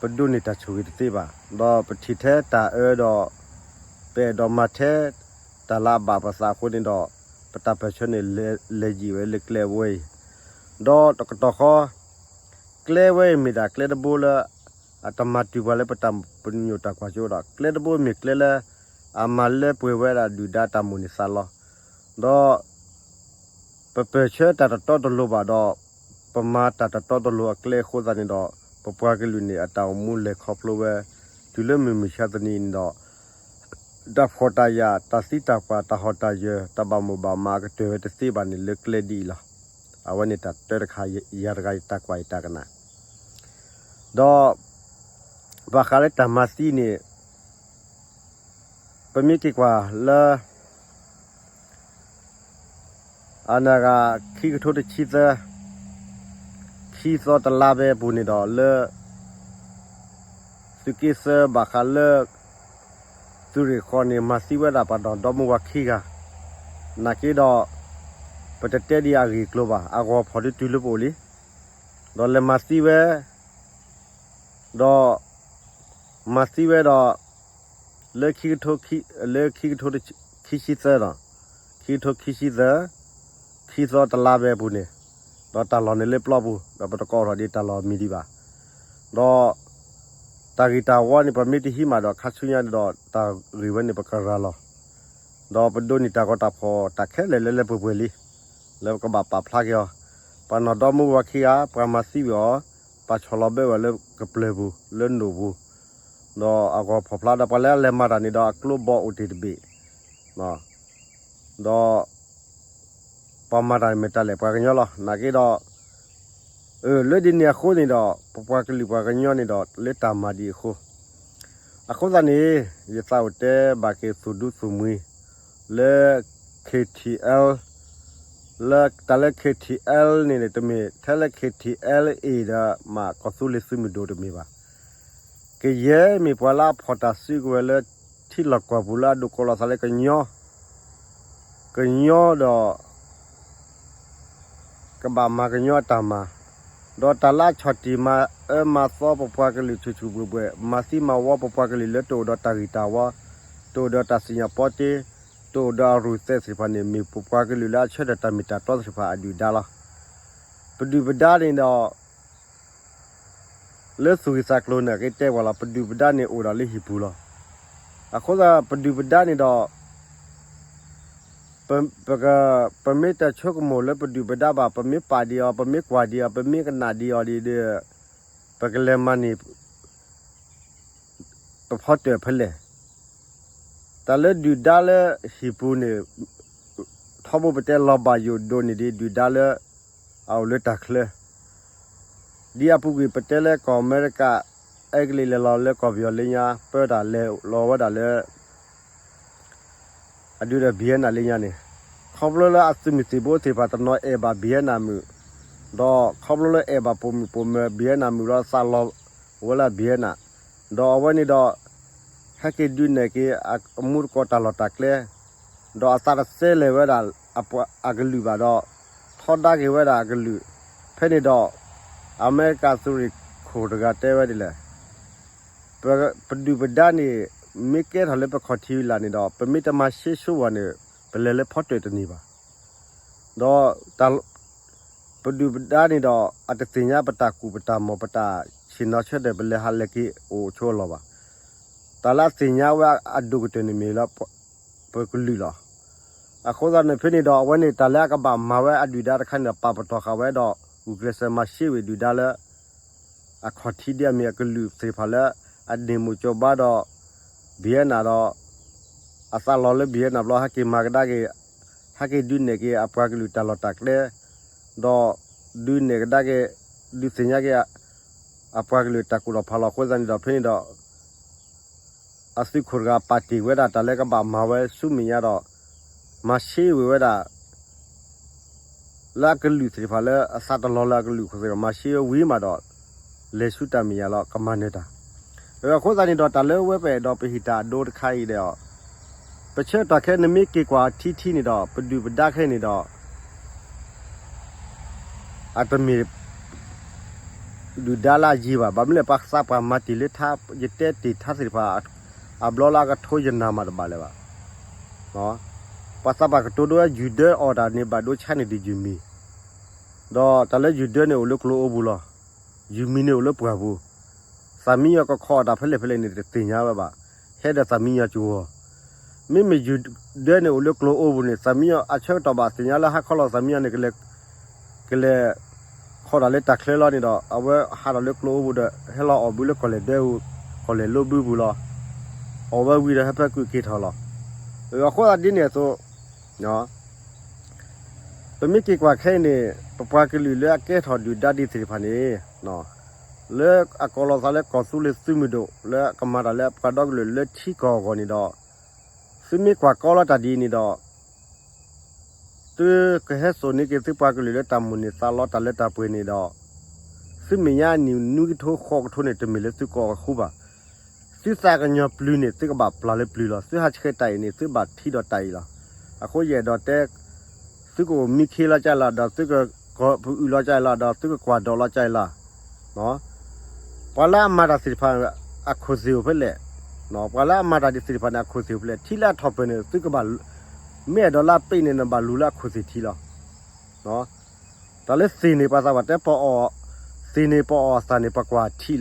ပဒိးန့ၢ်တၢ်ဆိၣ်ဂ့ၤတသ့ဘၣ်. ဒီးပထံၣ်ထဲတၢ်အၢဒီး ပအဲၣ်ဒိးမၤထဲတၢ်လၢအဘၣ်ပသးအဃိန့ၣ်ဒီး ပတၢ်ပၢၢ်ဆၢန့ၣ် လဲၤယံာ်ဝဲလၢကျဲဝဲအံၤ, ဒီးတကတီၢ်ဃီ ကျဲဝဲအံၤမ့ၢ်ဒၣ်ကျဲတဘိလၢ အတမၤတုၤပှၤလၢပတၢ်ပညိၣ်တၢ်ကွၢ်စိဒီး ကျဲတဘိမ့ၢ်ကျဲလၢ အမၤလၢပှဲၤဝဲဒၣ်ဒုၣ်ဒါတၢ်မိၣ်န့ၢ်သးလီၤ. ဒီး ပပၢၢ်ဆၢတၢ်တတီတလိၤဘၣ်ဒီး ပမၤတၢ်တတီတလိၤအကျဲအဃိသတးန့ၣ်ဒီး ပပှၤကလုာ်န့ၣ် အတၢ်အိၣ်မူလဲၤခီဖျိဝဲ တုၤလၢမုၢ်မဆါတနံၤအံၤန့ၣ်ဒီး တၢ်ဖှီၣ်တၢ်ယာ် တၢ်သံတၢ်ပှၢ် တၢ်ဟီၣ်တၢ်ယၢၤ တၢ်ဘၣ်မိၣ်ဘၣ်မးအကတၢၢ်ဝဲတသ့ဘၣ်န့ၣ် လၢကျဲဒ်အံၤလီၤ. အဝဲန့ၣ်တၢ်တၢတခါ ယၤတဂၤယတၢ်ကွၢ်ယတၢ်ကနၣ် ဒီး ဘၣ်ဃးလၢတၢ်မၤသံန့ၣ် ပမ့ၢ်က့ၤကွၢ်လၢ အနဂၤ ခံကထိတဆံသၢ ခံသီတလါဘဲအပူၤန့ၣ်ဒီး လၢ သုးက့သၢဘၣ်ဃးလၢ သုးရ့ၣ်ဃီန့ၣ် မၤသံဝဲဒၣ်ပှၤဒီးဒီမါဝၤခံဂၤ, နာ်က့ဒီး ပတတဲဒံးအဂ့ၢ်အကျိၤဘၣ် အဂီၤဖီၣ်ဒုးတုၤလၢပအိၣ်လံ, ဒီးလဲၤမၤသံဝဲ ဒီး မၤသံဝဲဒီး လၢခံကထိ လၢခံကထိ ခံဆံသၢဒီး ခံကထိခံဆံသၢ ခံသီတလါဘဲအပူၤန့ၣ်, ဒီးတၢ်လီၢ်န့ၣ်လၢပျီပူၤ ဒီးပတကိးထီၣ်ဒံးတၢ်လီၢ်မံၤဒံးဘၣ်, ဒီး တၢ်ဂ့ၢ်တၢ်ဝီန့ၣ် ပမ့ၢ်တဟံးမးဒီးခါဆူညါန့ၣ်ဒီး တၢ်ဂ့ၢ်ဝဲန့ၣ် ပကရၤလီၤ, ဒီးပဒိးန့ၢ်တၢ်ဂီၤတၢ်ဖီၣ်တၢ်ခဲလၢာ်လၢလၢပှဲၤပှဲၤလံ, လၢပကဘၣ်ပာ်ဖျါက့ၤအီၤ, ပှၤနီၢ်ဒီမါဝၤခံဂၤ ပှၤမၤသံဝဲအီၤ, ပှၤဆီၣ်လီၤဘၢဝဲလၢကပျၢၤပူၤ လၢနိၣ်ပူၤ, ဒီးအဂီၤဖီၣ်ဖျါဒီး ပှၤလၢအလဲၤမၤတၢ်န့ၣ်ဒီး အကျိဘီအိၣ်တ့ၢ်တဘ့ၣ် ဒီး ပှၤမၤတၢ်န့ၣ်မ့ၢ်တၢ်လဲၣ်ပှၤကညီလီၤ. နာ်က့ဒီး လၢဒ်န့ၣ်အဃိန့ၣ်ဒီး ပပှၤကလုာ်ပှၤကညီန့ၣ်ဒီး လၢတၢ်မၤဒံးအဃိ, အဃိသတးန့ၣ် ယသးအိၣ်တဲဘၣ်က့ၤသူၣ်ဒူသူၣ်မှံၤ လၢ K T L လၢတၢ်လၢ K T L န့ၣ်န့ၣ် တမ့ၢ်ထဲလၢ K T L A ဒီးမ့ၢ်ကီၢ်သူလ့ၤသုးမုၢ်ဒိၣ်တမ့ၢ်ဘၣ်. ကယဲၢ်မ့ၢ်ပှၤလၢအဖီၣ်တၢ်စုကဝဲၤလၢထံလီၢ်ကီၢ်ပူၤလၢအဒိးကိးလီၤသးလၢကညီ, ကညီဒီး ကဘၣ်မၤကညီအတၢ်မၤ, ဒီးတၢ်လၢအဆီၣ်တံၢ်မၤအၢမၤသီပပှၤကလုာ်ဆူၣ်ဆူၣ်ဘှဲၣ်ဘှဲၣ် မၤသံမၤဝီပပှၤကလုာ်လၢတအိၣ်ဒီးတၢ်ဂံၢ်တၢ်ဝီ, တအိၣ်ဒီးတၢ်စံၣ်ညီၣ်ပီတ့, တအိၣ်ဒီးအရူၢ်သဲးသ့ၣ်တဖၣ်န့ၣ် မ့ၢ်ပပှၤကလုာ်လၢအဆၢထၢၣ်တၢ်မ့ၢ်တၢ်တီသ့ၣ်တဖၣ်အဒုၣ်ဒါလီၤ. ပဒုၣ်ပဒါန့ၣ်ဒီး လၢသူၣ်ဂံၢ်သးကျိၤန့ၣ် ကတဲဝဲလီၤ ပဒုၣ်ပဒါန့ၣ်အိၣ်ဒၣ်လၢဟံၣ်ပူၤလီၤ. အဃိသတး ပဒုၣ်ပဒါန့ၣ်ဒီး ပ ပမ့ၢ်တဆိကမိၣ်လၢပဒုၣ်ပဒါဘၣ် ပမ့ၢ်ပာ်ဒံးအီၤ ပမ့ၢ်ကွၢ်ဒံးအီၤ ပမ့ၢ်ကနၣ်ဒံးအီၤဒီး ပကလဲၤမၤန့ၢ် ပဖီတၢၣ်ဖဲလဲၣ်. တၢ်လၢဒုၣ်ဒါလၢဟံၣ်ပူၤန့ၣ် ထီဘိပတဲလီၤဘၣ်ယိၣ်ဒိၣ်န့ၢ်ဒံးဒုၣ်ဒါလၢ အအိၣ်လၢတၢ်ချၢ ဒ်အပူၤကွံာ်ပတဲလၢကီၢ်အမဲရကၤ အဲကလံးလဲၤလီၤလၢကီၢ်ပယီၤလၢညါ ပၢတၢ်လဲၤလီၤဝဲဒၣ်လၢ အဒုးဒီး Vietnam လၢညါန့ၣ် ခီဖျိလၢအသုးမုၢ်သံၣ်ဘိသ့ၣ်တဖၣ်တနီၤအဲၣ်ဘၣ် Vietnam မုၢ် ဒီးခီဖျိလၢအဲၣ်ဘၣ်ပိာ်မုၣ်ပိာ်မၢၤ Vietnam မုၢ်လီၤသးလီၤဝဲလၢ Vietnam ဒီးအဝဲန့ၣ်ဒီး ဟဲက့ၤဒုးနဲၣ်က့ၤအမူတကိးတၢ်လီၢ်တၢ်ကျဲ ဒီးအသးတစဲလဲၤဝဲဒၣ်အကလုာ်ဘၣ်ဒီး ထီဒါက့ၤဝဲဒၣ်အကလုာ် ဖဲန့ၣ်ဒီး အမဲရကၤသုးရ့ၣ်ခိၣ်တဂၤတဲဝဲဒ်လဲၣ် ပဒုၣ်ပဒါန့ၣ် မ့ၢ်ကဲထီၣ်လၢပခီၣ်ထံးလၢ်န့ၣ်ဒီး ပမ့ၢ်တမၤရှဲဆိဝဲန့ၣ် ပလဲၤလၢဖီတၢၣ်တန့ၢ်ဘၣ်. ဒီး ပဒုၣ်ပဒါန့ၣ်ဒီး အတသ့ၣ်ညါပတၢ်ကူၣ်ပတၢ်မီၢ် ပတၢ်ဆ့ၣ်နီၤဆၢထၢၣ် ပလဲၤဟးလဲၤက့ၤအိၣ်ဆိးအလီၢ်ဘၣ်. တၢ်လၢအသ့ၣ်ညါဝဲအဒိၣ်ကတၢၢ်န့ၣ်မ့ၢ်လၢ ပကလုာ်လီၤ. အဃိသတးန့ၣ် ဖဲန့ၣ်ဒီး အဝဲန့ၣ်တၢ်လၢအကဘၣ်မၤဝဲအဒုၣ်ဒါတခါန့ၣ်ဒီး ပာ်ပတီၢ်ဃာ်ဝဲဒီး ဂုာ်ကျဲးစၢးမၤရှဲဝံၤဒုၣ်ဒါလၢ အခီၣ်ထံးဒ်အမ့ၢ်အကလုာ်သ့ၣ်တဖၣ်လၢ အန့ၢ်မူကၠိဘါဒီး Vietnam ဒီး အသးလီၤလၢ Vietnam ဘျီဟဲက့ၤမၤကဒါက့ၤ ဟဲက့ၤဒုးနဲၣ်က့ၤအပှၤကလုာ်တၢ်လီၢ်တၢ်ကျဲ ဒီးဒုးနဲၣ်ကဒါက့ၤ ဒုးသ့ၣ်ညါက့ၤ အပှၤကလုာ်တၢ်ကူၣ်ထီၣ်ဖးလီၤအဃိသတးန့ၣ်ဒီး ဖဲန့ၣ်ဒီး အသုးခိၣ်တဂၤပာ်တ့ၢ်ဝဲဒၣ်တၢ်လၢကဘၣ်မၤဝဲဆူမဲာ်ညါဒီး မၤရှဲဝံၤဝဲဒၣ် လၢအကလုာ်သ့ၣ်တဖၣ်လၢအသးတလီၤလၢအကလုာ်အဃိသတးဒီး မၤရှဲဝဲဝံၤမးဒီး လဲၤဆူတၢ်မဲာ်ညါလီၤ ကမၤနၢၤတၢ်. အဃိသတးန့ၣ်ဒီး တၢ်လၢဝဲပအဲၣ်ဒိးပဟ့ၣ်တၢ်အဒိတခါအံၤဒီး ပဆၢကတီၢ်ခဲအံၤနမ့ၢ်က့ၤကွၢ်ထံထံန့ၣ်ဒီး ပဒုၣ်ပဒါခဲအံၤန့ၣ်ဒီး အတမ့ၢ် ဒုၣ်ဒါလၢအယံၤဘၣ်. ဘၣ်မနုၤလဲၣ် ပှၤသးပှၢ်မၤတ့ၢ်လၢထါ ယတဲတ့ၢ်ထါသ့ၣ်တဖၣ် အဘျီလၢအကထိယနၢ်မးတဘၣ်လၢၤဘၣ်. ပှၤသးပှၢ်ကတိၤဒိဝဲ ယုၢ်ဒၢအီၣ်တၢ်န့ၣ် ဘၣ်ဒိဆါန့ၢ်ဒံးယုၢ်မံၤ, ဒီးတၢ်လၢယုၢ်ဒၢန့ၣ်အိၣ်လၢကျိၤအိပူၤလီၤ. ယုၢ်မံၤန့ၣ်အိၣ်လၢပှၢ်ပူၤ, သးမံညီၤကခီအီၣ်တၢ်ဖဲလဲၣ်ဖဲလဲၣ်န့ၣ် တသ့ၣ်ညါဝဲဘၣ်, ဟဲဒီးသးမံညီၤကဝီၤ မ့မ့ၢ်ယုၢ်ဒၢန့ၣ်အိၣ်လၢကျိၤအိပူၤန့ၣ် သးမံညီၤအဆၢကတီၢ်ဘၣ်သ့ၣ်ညါလၢဟါခီလီၤ သးမံညီၤန့ၣ် ကလဲၤ ကလဲၤ ခီဒၣ်လၢတၢ်ချၢလီၤန့ၣ်ဒီး အဝဲဟးထီၣ်လၢကျိၤအိပူၤဒီး ဟဲလီၤအီၣ်ဘုလၢကီၢ်လဲၢ်ဒၢပူၤ, ကီၢ်လဲၢ်လိဘုပူၤလီၤ. အီၣ်ဝဲဝံၤဒီးဟဲဖၢကုၢ်က့ၤထီၣ်လီၤ. အဃိသတးဒ်န့ၣ်အသိး ပမ့ၢ်က့ၤကွၢ်ခဲအံၤန့ၣ် ပပှၤကလုာ်လၢအကဲထီၣ်ဒုၣ်ဒါဒ်သ့ၣ်တဖၣ်န့ၣ် လၢအကိးလီၤသးလၢကီၢ်သူလ့ၤသုးမုၢ်ဒိၣ် လၢအကမၤတၢ်လၢအပှၤဒီကလုာ်လၢထံကီၢ်အဂီၢ်န့ၣ်ဒီး သုမ့ၢ်ကွၢ်ကီလီၤတၢ်ဒ်အံၤန့ၣ်ဒီး သုကဟဲစိာ်န့ၢ်က့ၤသုပှၤကလုာ်လၢတၢ်မိၣ်န့ၢ်သးလီတၢ်လၢတၢ်ပှဲၤန့ၣ်ဒီး သုမဲာ်ညါအနံၣ်နွံကထိဃိးကထိန့ၣ် တမ့ၢ်လၢသုကီၢ်အဃိဘၣ်. သုသးကညီၤပျုၤန့ၣ် သုကဘၣ်ပျၢ်လၢပျုၤလီၤ. သုဟးဆှဲးတၢ်အံၤန့ၣ် သုဘၣ်ထံၣ်ဒီးတၢ်အံၤလီၤ. အဃိယအဲၣ်ဒိးတဲ သုကအိၣ်မံခ့လီၤကၢ်လီၤ ဒီးသုကကိးပအုၣ်လီၤကၢ်လီၤ ဒီးသုကကွၢ်ဒိးလီၤကၢ်လီၤ ပှၤလၢအမၤတၢ်သ့ၣ်တဖၣ် အခိၣ်သ့ၣ်အိၣ်ဖဲလဲၣ်, ပှၤလၢအမၤတၢ်ဒ်သ့ၣ်တဖၣ်န့ၣ် အခိၣ်သ့ၣ်အိၣ်ဖဲလဲၣ်, ထံလၢအထီၣ်ပၢၢ်န့ၣ် သုကဘၣ် မ့ၢ်အဲၣ်ဒိးလၢအပ့ၣ်န့ၣ် နဘၣ်လူၤလၢအခိၣ်သ့ၣ်ထံလီၤ. တၢ်လၢသ့ၣ်န့ၣ် ပှၤသးပှၢ်တဲပအီၣ်, သ့ၣ်န့ၣ်ပအီၣ်အသၣ်န့ၣ် ပကွၢ်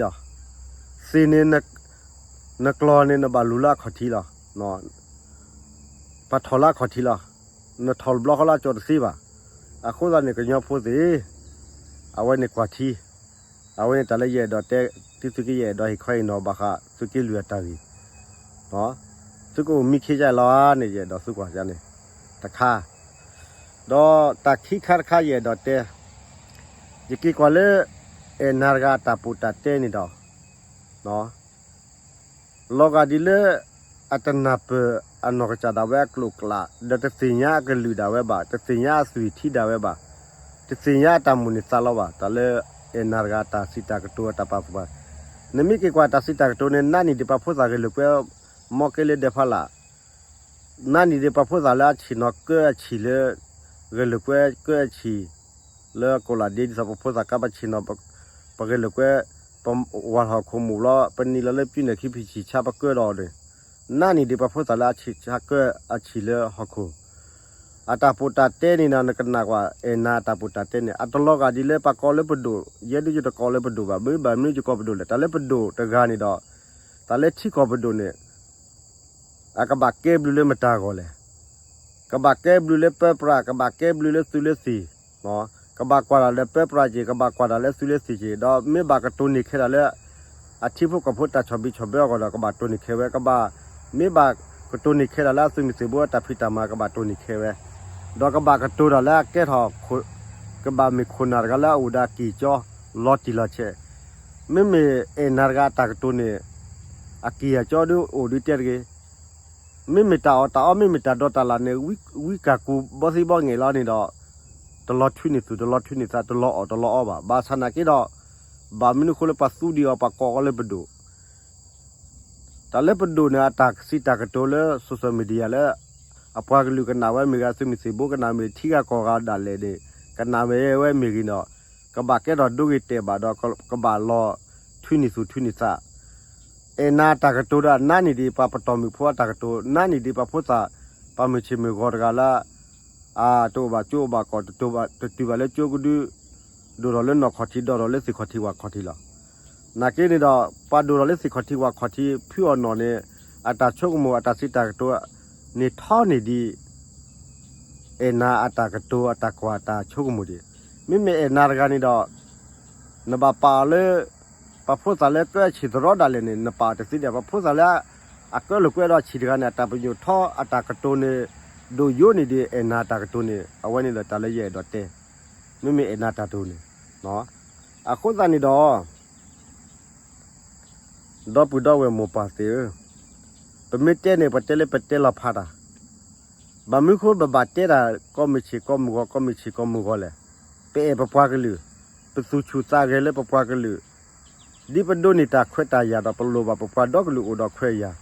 ထံလီၤ. သ့ၣ်န့ၣ် နကျီၢ်န့ၣ် နဘၣ်လူၤလၢအခီၣ်ထံလီၤ. ပှၤထီၣ်လၢအခီၣ်ထံလီၤ. နထီၣ်တဘျီဃီလၢအကၠီတသ့ဘၣ်. အဃိသတးန့ၣ် ကညီဖိသ့ၣ် အဝဲန့ၣ်ကွၢ်ထံ, အဝဲန့ၣ်တၢ်လၢယအဲၣ်ဒိးတဲ သုသုကယအဲၣ်ဒိးဟ့ၣ်ခီဟ့ၣ်နီၤဘၣ်ဃး သုးက့လွံၢ်အတၢ်ဂ့ၢ်, သုကအိၣ်မံခ့ကၢ်လီၤန့ၣ် ယအဲၣ်ဒိးသုကွၢ်န့ၣ် တခါ, ဒီးတၢ်ခံခါတခါယအဲၣ်ဒိးတဲ, ယက့ၤကွၢ်လၢ အဲၣ်နၤတဂၤအတၢ်ပီးတၢ်တဲန့ၣ်ဒီး လီၤဂာ်ဒ်လၢ အတနၢ်ပၢၢ်အနီၢ်ကစၢ်ဒၣ်ဝဲအကျိာ်ကျး ဒီးတသ့ၣ်ညါအကလုာ်ဒၣ်ဝဲဘၣ်, တသ့ၣ်ညါအသွံၣ်ထံဒၣ်ဝဲဘၣ်, တသ့ၣ်ညါအတၢ်မိၣ်န့ၢ်သးလီဘၣ်, တၢ်လၢ အဲၣ်နၤတဂၤတၢ်စံးတၢ်ကတိၤအတၢ်ပာ်သးပှၢ်, နမ့ၢ်က့ၤကွၢ်တၢ်စံးတၢ်ကတိၤန့ၣ် နးနံၣ်ဒံးပှၤဖိသၣ်ဂဲၤလိာ်ကွဲ မီကဲလၢဒဲးဖးလာ် နးနံၣ်ဒံးပှၤဖိသၣ်လၢအဆ့ၣ်နီၤကၢအဆံၣ်လၢ ဂဲၤလိာ်ကွဲကၢအဆံၣ် လၢကိးလးဒ့ ဒ်သိးပဖိသၣ်ကါပဆ့ၣ်နီၤ ပဂဲၤလိာ်ကွဲ ပဝၢ်လီၢ်ဟီၣ်ခိၣ်မူးဘျီ ပနံၤလီၤလၢပျုၢ်နဲၣ်ခံဖံဆံၣ်ဆါပကၢဒီးန့ၣ်, နးနံၣ်ဒံးပှၤဖိသၣ်လၢအဆ့ၣ်ဆါကၢအဆံၣ်လၢဟီၣ်ခိၣ် အတၢ်ပီးတၢ်တဲန့ၣ်ဒီး နကနၣ်ကွၢ် အဲၣ်နၤအတၢ်ပီးတၢ်တဲန့ၣ် အတလီၤဂာ်ဒ်လၢပှၤကိးလၢပဒိၣ်, ယဲဒၣ်ယတကိးလၢပဒိၣ်ဘၣ်, မ့ၢ်ဘၣ်မနုၤယကိးပဒိၣ်လဲၣ်, တၢ်လၢပဒိၣ်တဂၤန့ၣ်ဒီး တၢ်လၢထံကီၢ်ပဒိၣ်န့ၣ် အကဘၣ်ကဲဘျုးလၢမတၤအဂီၢ်လဲၣ်. ကဘၣ်ကဲဘျုးလၢပၢပြး, ကဘၣ်ကဲဘျုးလၢသုးလၢသံၣ်, ကဘၣ်ကွၢ်တၢ်လၢပၢပြးက့ၤ, ကဘၣ်ကွၢ်တၢ်လၢသုးလၢသံၣ်က့ၤ, ဒီးမ့ၢ်ဘၣ်ကတိၤန့ၢ်ခဲတၢ်လၢ အထံဖိကီၢ်ဖိတၢ်ဆီၣ်ဘံၣ်ဆီၣ်ဘၢအဂီၢ်ဒီး ကဘၣ်တိၢ်န့ၢ်ခဲဝဲ, ကဘၣ်, မ့ၢ်ဘၣ်ကတိၤန့ၢ်ခဲဒၣ်လၢအသုးမုၢ်သံၣ်ဘိအတၢ်ဖံးတၢ်မၤ ကဘၣ်တိၢ်န့ၢ်ခဲဝဲ, ဒီးကဘၣ်ကတိၤဒၣ်လၢအကဲထီၣ်, ကဘၣ်မ့ၢ်ခိၣ်နၢ်တဂၤလၢအအိၣ်ဒီးအကံၢ်အကၠီ လီၤတံၢ်လီၤဆဲး, မ့မ့ၢ်အဲၣ်နၤတဂၤအတၢ်ကတိၤန့ၣ် အကံၢ်အကၠီဒုးအိၣ်ဒုးတဲတဂ့ၤ, မ့မ့ၢ်တၢ်အီၣ်တၢ်အီ မ့မ့ၢ်တၢ်ဒိးတၢ်လၣ်န့ၣ် ဝံကၢ်ကူၤဘီသံဘီငဲၣ်လီၤန့ၣ်ဒီး, တလီၤထုးန့ၢ်သူၣ် တလီၤထုးန့ၢ်သး တလီၤအီၣ်တလီၤအီဘၣ်. ဘၣ်ဆၣ်နာ်က့ဒီး, ဘၣ်မနုၤအဃိလၢပှၤသူဒံးအီၤ ပှၤကိးအီၤလၢပဒိၣ် တၢ်လၢပဒိၣ်န့ၣ် အတၢ်စံးတၢ်ကတိၤလၢ social media လၢ အပှၤကလုာ်ကနၣ်ဝဲမ့ၢ်ဂ့ၤ သုးမုၢ်သံၣ်ဘိကနၣ်မ့ၢ်ဂ့ၤ ထံဂၤကီၢ်ဂၤဒၣ်လဲာ်န့ၣ် ကနၣ်ဝဲဝဲမ့ၢ်ဂ့ၤဒီး, ကဘၣ်ကဲထီၣ်ဒိဂ့ၤတဲာ်ဘၣ်ဒီး ကဘၣ်လီၤထုးန့ၢ်သူၣ်ထုးန့ၢ်သး အဲၣ်နၤတၢ်ကတိၤဒီး နါန့ၢ်ဒံးပှၤပတီၢ်မုၣ်ဖိအတၢ်ကတိၤ, နါန့ၢ်ဒံးပှၤဖိသၣ်, ပှၤမုၢ်ဆ့ၣ်မုၢ်ဂီၤတဂၤလၢ အတအိၣ်ဘၣ်ကၠိအိၣ်ဘၣ်ကီၢ်, တတုၤဘၣ်လၢကၠိကဒု, ဒိၣ်ထီၣ်လၢနီၢ်ခီၣ်ထံး ဒီးထီၣ်လၢသ့ၣ်ခီၣ်ထံးဝၣ်ခီၣ်ထံးလီၤ. နာ်က့န့ၣ်ဒီး ပှၤဒိၣ်ထီၣ်လၢသ့ၣ်ခီၣ်ထံးဝၣ်ခီၣ်ထံး ဖုအီၣ်နီၢ်န့ၣ် အတၢ်ဆိကမိၣ် အတၢ်စံးတၢ်ကတိၤန့ၣ်ထီန့ၢ်ဒံး အဲၣ်နၤအတၢ်ကတိၤအတၢ်ကွၢ်တၢ်ဆိကမိၣ်ဒံး. မ့မ့ၢ်အဲၣ်နၤတဂၤန့ၣ်ဒီး နဘၣ်ပာ်အီၤလၢ ပှၤဖိသၣ်လၢကဲအဆံၣ်သရီဒၣ်လဲာ်န့ၣ် နပာ်အီၤတသ့ဒံး. ပှၤဖိသၣ်လၢ အကဲလိာ်ကွဲဒီးအဆံၣ်တဂၤန့ၣ် အတၢ်ပညိၣ်ထီအတၢ်ကတိၤန့ၣ် ဒိၣ်ယိာ်န့ၢ်ဒံးအဲၣ်နၤတၢ်ကတိၤန့ၣ်. အဝဲန့ၣ်ဒီးတၢ်လၢယအဲၣ်ဒိးတဲ, မ့မ့ၢ်အဲၣ်နၤတၢ်ကတိၤန့ၣ်. အဃိသတးန့ၣ်ဒီး ဒီပုၢ်ဒီဝဲၢ်မိၢ်ပၢ်သ့ၣ်ဧၢ, ပမ့ၢ်တဲန့ၣ် ပတဲလၢပတဲလီၤဖးတၢ်, ဘၣ်မနုၤဃိပဘၣ်တဲတၢ် ကီၢ်မုၢ်ဆ့ၣ်ကီၢ်မုၢ်ဂီၤ ကီၢ်မုၢ်ဆ့ၣ်ကီၢ်မုၢ်ဂီၤလဲၣ်. ပအဲၣ်ပပှၤကလုာ်, ပသူၣ်ဆူၣ်သးဂဲၤလၢပပှၤကလုာ်, ဒ်ပဒိးန့ၢ်တၢ်ခွဲးတၢ်ယာ်ဒီး ပလိၣ်ဘၣ်ပပှၤဒီကလုာ်အိၣ်ဒီးခွဲးယာ်,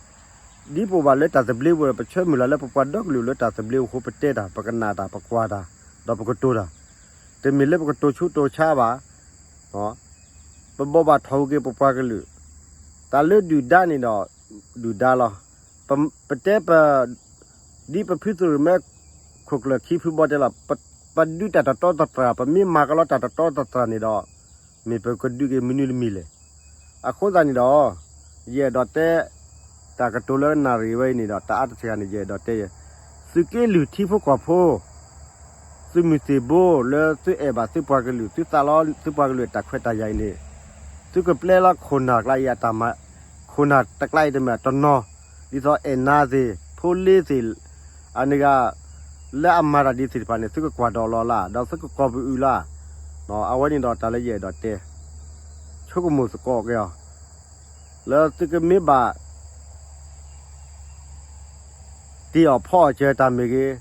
ဒ်ပအိၣ်ဘၣ်လၢတၢ်သဘျ့ပူၤဒီး ပဆၢမုၢ်လၢ်လၢပပှၤဒီကလုာ်လၢတၢ်သဘျ့အဃိ ပတဲတၢ် ပကနၣ်တၢ် ပကွၢ်တၢ် ဒီးပကတိၤတၢ်, တမ့ၢ်လၢပကတိၤဆူးတိၤဆါဘၣ် ပဘိးဘၣ်ထီၣ်ဟူးက့ၤပပှၤကလုာ်, တၢ်လၢဒုၣ်ဒါန့ၣ်ဒီး ဒုၣ်ဒါလီၤ. ပတဲပ ဒ်ပဖုသုးရ့ၣ်မဲ ခိၣ်ကျၢၢ်ခံဖုဘီတဲလီၤ, ပဒုးတၢ်တတီတတြၢ် ပမ့ၢ်မၤကလီတၢ်တတီတတြၢ်န့ၣ်ဒီး မ့ၢ်ပကဒုးက့ၤမနုၤတမံၤလဲၣ်. အဃိသတးန့ၣ်ဒီး ယအဲၣ်ဒိးတဲ တၢ်ကတိၤလၢနၣ်ရံၣ်ဝဲအံၤန့ၣ်ဒီး တအါတစှၤန့ၣ် ယအဲၣ်ဒိးတဲယဲ, သုးက့လွံၢ်ထံဖိကီၢ်ဖိ သုးမုၢ်သံၣ်ဘိလၢသုအဲၣ်ဘၣ်သုပှၤကလုာ် သုသးလီသုပှၤကလုာ်အတၢ်ခွဲးတၢ်ယာ်အံၤန့ၣ်, သုကပျဲလီၤခိၣ်နၢ်ကျါအံၤအတၢ်မၤ, ခိၣ်နၢ်တကျါအံၤတမ့ၢ်တနီၤ, ဒ်သိးအဲၣ်နၤသ့ၣ် ဖိလ့သ့ၣ်, အန့ၣ်ဂၤ လၢအမၤတၢ်ဒ်သ့ၣ်တဖၣ်န့ၣ် သုကကွၢ်ဒီးလီၤလၢ် ဒီးသုကကိးပအုးလၢ်. အဝဲန့ၣ်ဒီးတၢ်လၢယအဲၣ်ဒိးတဲ ဆိကမိၣ်သကိးက့ၤအီၤ လၢသုကမ့ၢ်ဘၣ် တ့ၢ်အီၣ်ဖီအီၣ်စၢၤတၢ်မ့ၢ်ဂ့ၤ,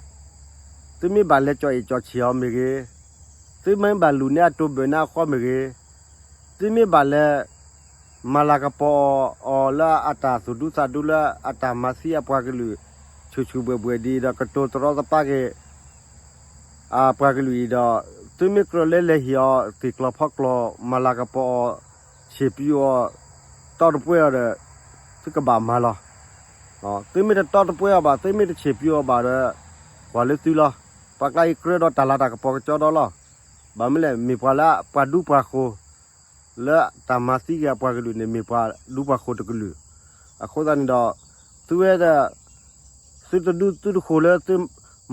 သုမ့ၢ်ဘၣ်လဲၤကၠီၣ်အ့ၣ်ကၠီၣ်ဆံးအီၤမ့ၢ်ဂ့ၤ, သုမ့ၢ်ဘၣ်လူၤန့ၢ်အတိၢ်ဘၢၣ်န့ၢ်အဃီမ့ၢ်ဂ့ၤ, သုမ့ၢ်ဘၣ်လဲၤ မၤလၤကပီၤအီၤလၢအတၢ်သူၣ်ဒူသးဒူလၢအတၢ်မၤသံအပှၤကလုာ် ဆူၣ်ဆူၣ်ဘှဲၣ်ဘှဲၣ်ဒ်အံၤဒီး ကတိၤတရီတပါက့ၤ အပှၤကလုာ်အံၤဒီး သုမ့ၢ်ကြၢးလၢလဲၤဟ့ၣ်အီၤ သ့ၣ်ကျီၤဖီကျီၤ မၤလၤကပီၤအီၤ ဆ့ၣ်ပျူအီၤ တီတပှဲအီၤဒီး သုကဘၣ်မၤလီၤ. သုမ့ၢ်တတီတပှဲအီၤဘၣ် သုမ့ၢ်တဆ့ၣ်ပျူအီၤဘၣ်ဒီး ကွၢ်လၢသုလီၤ. ပှၤကျါအံၤကြၢးဒီးတၢ်လၤတၢ်ကပီၤကကၠီဒီလီၤ. ဘၣ်မနုၤလဲၣ် မ့ၢ်ပှၤလၢပှၤဒူပှၤဃိၤ လၢတၢ်မၤသံက့ၤအပှၤကလုာ်န့ၣ် မ့ၢ်ပှၤဒူပှၤဃိၤတကလုာ်. အဃိသတးန့ၣ်ဒီး သုဝဲဒၣ် သုတဒူသုတဃိၤလၢသု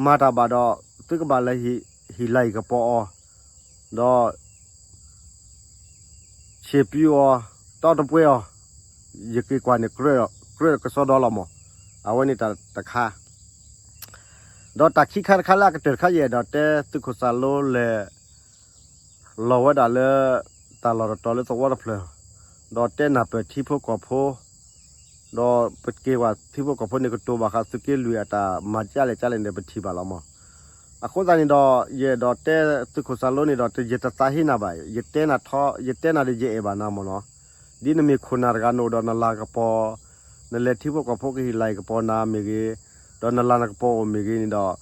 မၤတၢ်ဘၣ်ဒီး သုကဘၣ်လဲၤဟ့ၣ်လၤဟ့ၣ်ကပီၤအီၤ ဒီး ဆ့ၣ်ပျူအီၤ တီတပှဲအီၤ ယက့ၤကွၢ်န့ၣ် ကြၢးကစီဒီလီၤမး. အဝဲန့ၣ်တၢ်တခါ ဒီးတၢ်ခံခါတခါလၢအကတၢၢ်တခါ ယအဲၣ်ဒိးတဲ သုးခိၣ်စၢ်လိလဲၤ လီၤဝဲဒၣ်လၢ တၢ်လီၢ်တတီၤလၢသဝီတဖျၢၣ်, ဒီးတဲနၢ်ပၢၢ်ထံဖိကီၢ်ဖိ ဒီးပက့ၤကွၢ်ထံဖိကီၢ်ဖိန့ၣ် ကတိၤဘၣ်ဃးသုးက့လွံၢ်အတၢ်မၤကလဲၣ်ကလဲၣ်န့ၣ် ပထံၣ်ဘၣ်လီၤမး. အဃိသတးန့ၣ်ဒီး ယအဲၣ်ဒိးတဲ သုးခိၣ်စၢ်လိန့ၣ်ဒီး ယတသးဟ့နၤဘၣ်, ယတဲနၤထီ, ယတဲနၤဒီး ယအဲၣ်ဘၣ်နၤမးနီၤ. ဒ်နမ့ၢ်ခိၣ်နၢ်တဂၤ နအိၣ်ဒီးနလၤကပီၤ, နလဲၤထံဖိကီၢ်ဖိကဟ့ၣ်လၤဟ့ၣ်ကပီၤနၤမ့ၢ်ဂ့ၤ, ဒီးနလၤနကပီၤအိၣ်မ့ၢ်ဂ့ၤန့ၣ်ဒီး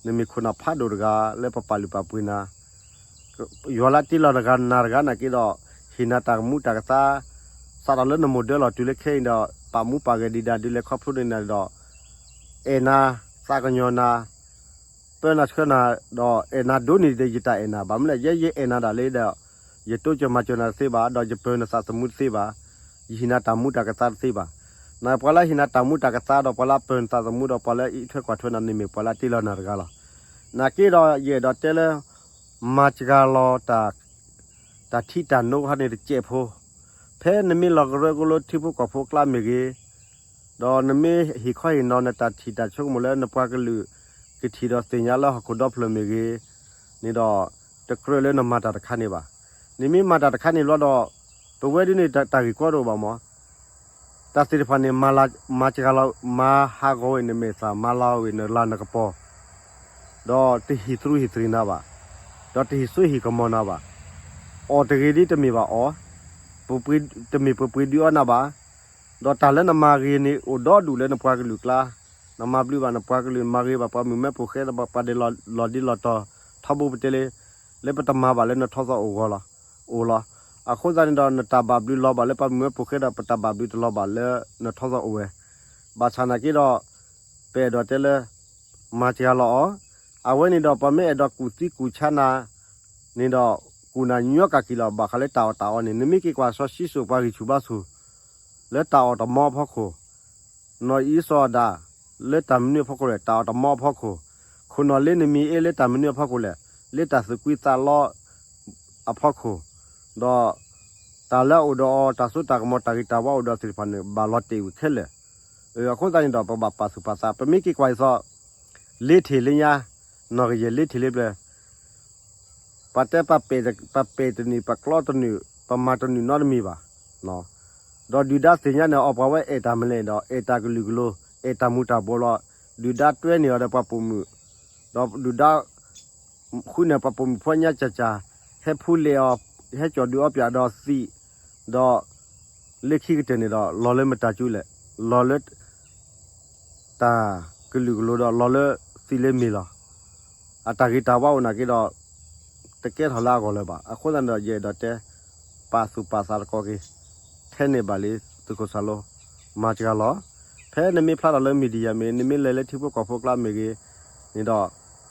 နမ့ၢ်ခိၣ်နၢ်ဖးဒိၣ်တဂၤလၢပပာ်လုၢ်ပာ်ပှ့ၤနၤ ယွၤလၢတ့လီၤနၤတဂၤနာ်က့ဒီး ဟ့ၣ်နၤတၢ်ကမူတၢ်ကသါ, စးထီၣ်လၢနမိၢ်ဒၢလီၤတုၤလၢခဲအံၤဒီး ပာ်မူပာ်ဂဲၤဒံးဒၣ်ဒုးလဲၤခီဖျိန့ၢ်နၤဒီး အဲၣ်နၤ, သးကညီၤနၤ, ပၢနၤဆှၢနၤ, ဒီးအဲၣ်နၤဒိၣ်န့ၢ်ဒီးယတၢ်အဲၣ်နၤ, ဘၣ်မနုၤလဲၣ် ယဲယအဲၣ်နၤဒၣ်လံဒီး ယတိစၢၤမၤစၢၤနၤတသ့ဘၣ်, ဒီးယပၢနသးသမူတသ့ဘၣ်, ယဟ့ၣ်နၤတၢ်မူတၢ်ကသါတသ့ဘၣ်. နပှၤလၢဟ့ၣ်နၤတၢ်မူတၢ်ကသါဒီး ပှၤလၢပၢနသးသမူဒီးပှၤလၢအအံးထွဲကွၢ်ထွဲနၤန့ၣ်မ့ၢ်ပှၤလၢအတ့လီၤနၤတဂၤလီၤ. နာ်က့ဒီးယအဲၣ်ဒိးတဲလၢ မၤစှၤလီၤ တၢ်ထံတၢ်နိဟီန့ၣ်တစဲးဖိ, ဖဲနမ့ၢ်လီၤကရၢကရိလၢထံဖိကီၢ်ဖိအကျါမ့ၢ်ဂ့ၤ, ဒီးနမ့ၢ်ဟ့ၣ်ခီဟ့ၣ်နီၤနတၢ်ထံၣ်တၢ်ဆိကမိၣ်လၢနပှၤကလုာ် ကထံၣ်ဒီးသ့ၣ်ညါလၢဟီၣ်ခိၣ်ဒီဖျၢၣ်မ့ၢ်ဂ့ၤန့ၣ်ဒီး, တကြၢးလၢနမၤတၢ်တခါန့ၣ်ဘၣ်. နမ့ၢ်မၤတၢ်တခါန့ၣ်ဘျီဒီး, ပဝဲဒၣ်န့ၣ်တၢ်ဂ့ၢ်ကီတအိၣ်ဘၣ်မး တၢ်သ့ၣ်တဖၣ်န့ၣ် မၤစှၤလီၤ မၤဟးဂီၤဝဲနမဲာ်သၣ် မၤလၤဝဲနလၤနကပီၤ, ဒီးတဟ့ၣ်သရူးဟ့ၣ်သရံးနၤဘၣ်, ဒီးတဟ့ၣ်စိဟ့ၣ်ကမီၤနၤဘၣ်. အီၣ်တဂ့ၤဒ်တမ့ၢ်ဘၣ်အီၣ်, တမ့ၢ်ပှဲၤပှဲၤဒုးအီနၤဘၣ်. ဒီးတၢ်လၢနမၤဂ့ၤန့ၣ် အိၣ်ဒီဒူၣ်လၢနပှၤကလုာ်ကျါ, နမၤဘျုးဘၣ်နပှၤကလုာ် မၤဂ့ၤဘၣ်ပှၤမုၣ်မဲဖိဃဲ ဒီးပှၤဒဲးလီၤဒ်လီၤတီၤ ထီဘိပတဲလၢ လၢပတမၤဘၣ်လၢနထီၣ်သီၣ်အိၣ်ဂီၢ်လီၤ, အိၣ်လီၤ. အဃိသတးန့ၣ်ဒီး နတၢ်ဘၣ်ဘျုးလီၤဘၣ်လၢပှၤမုၣ်မဲဖိဃဲဒီး ပတၢ်ဘၣ်ဘျုးတလီၤဘၣ်လၢနထီၣ်သီၣ်အိၣ်ဝဲ, ဘၣ်ဆၣ်နာ်က့ဒီး ပအဲၣ်ဒိးတဲလၢ မၤစှၤလီၤအီၤ, အဝဲန့ၣ်ဒီး ပှၤမ့ၢ်အဲၣ်ဒိးကူၣ်သံကူၣ်ဆါနၤန့ၣ်ဒီး ကူၣ်နၤညီကၢ်က့ၤလီၤ ဘၣ်ဃးလၢတၢ်အီၣ်တၢ်အီန့ၣ် နမ့ၢ်က့ၤကွၢ်စီၤၡံၣ်စိၣ်ပှၤဂံၢ်ဆူၣ်ဘါဆူၣ် လၢတၢ်အီၣ်တမီအဖီခိၣ်, နီၢ်အံၣ်စီၤအၤဒၣ် လၢတၢ်မနုၤအဖီခိၣ်လဲၣ် တၢ်အီၣ်တမီအဖီခိၣ်, ခိၣ်နီၢ်လ့နမံၤအ့လၢတၢ်မနုၤအဖီခိၣ်လဲၣ် လၢတၢ်သူၣ်ကွံသးလီအဖီခိၣ်, ဒီး တၢ်လၢအအိၣ်ဒီးအီၤ တၢ်စိတၢ်ကမီၤ တၢ်ဂ့ၤတၢ်ဝါအိၣ်ဒီးသ့ၣ်တဖၣ်န့ၣ် ဘၣ်လီၤတဲာ်ဝံၤခဲလၢာ်. အဃိသတးန့ၣ်ဒီး ပဘၣ်ပာ်သူၣ်ပာ်သး ပမ့ၢ်က့ၤကွၢ်အံၤသီး လ့ထံၣ်လၢညါ, နီၢ်ကယဲၢ်လ့ထံၣ်လၢပျၢၤ ပတဲပ ပပဲာ်တနုာ် ပကျီတနုာ် ပမၤတနုာ်နီတမံၤဘၣ်. ဒီးဒုၣ်ဒါသ့ၣ်ညါန့ၣ် အီၣ်ပှၤဝဲအဲၣ်တၢ်မလဲၣ်ဒီး အဲၣ်တၢ်ကလုာ်ကလိၤ အဲၣ်တၢ်မူၤတၢ်ဘှီးလီၤ. ဒုၣ်ဒါတွဲန့ၢ်အီၤဒီးပှၤပိာ်မုၣ်, ဒီးဒုၣ်ဒါ ဃုန့ၢ်ပှၤပိာ်မုၣ်ဖိညါကၠၢ်ကၠၢ်, ဟဲဖူလဲၣ်အီၤ, ဟဲကၠီၣ်ဒုးအီပၠးဒီးသံး, ဒီး လၢခံကတၢၢ်န့ၣ်ဒီး လီၤလၢမတၤကၠူလဲၣ်, လီၤလၢ တၢ်ကလုာ်ကလိၤဒီး လီၤလၢသံးလၢမ့ၢ်လီၤ. အတၢ်ဂ့ၤတၢ်ဝါအိၣ်နာ်က့ဒီး တကဲထီၣ်လၢအဂီၢ်လၢၤဘၣ်. အဃိသတးန့ၣ်ဒီး ယအဲၣ်ဒိးတဲ ပာ်သူၣ်ပာ်သးတကီၢ်က့ၤ ထဲန့ၣ်ဘၣ်လံ သုးခိၣ်စၢ်လိ မၤစှၤလီၤ. ဖဲနမ့ၢ်ဖျါထီၣ်လၢ media မ့ၢ် နမ့ၢ်လဲၤလၢထံဖိကီၢ်ဖိအကျါမ့ၢ်ဂ့ၤန့ၣ်ဒီး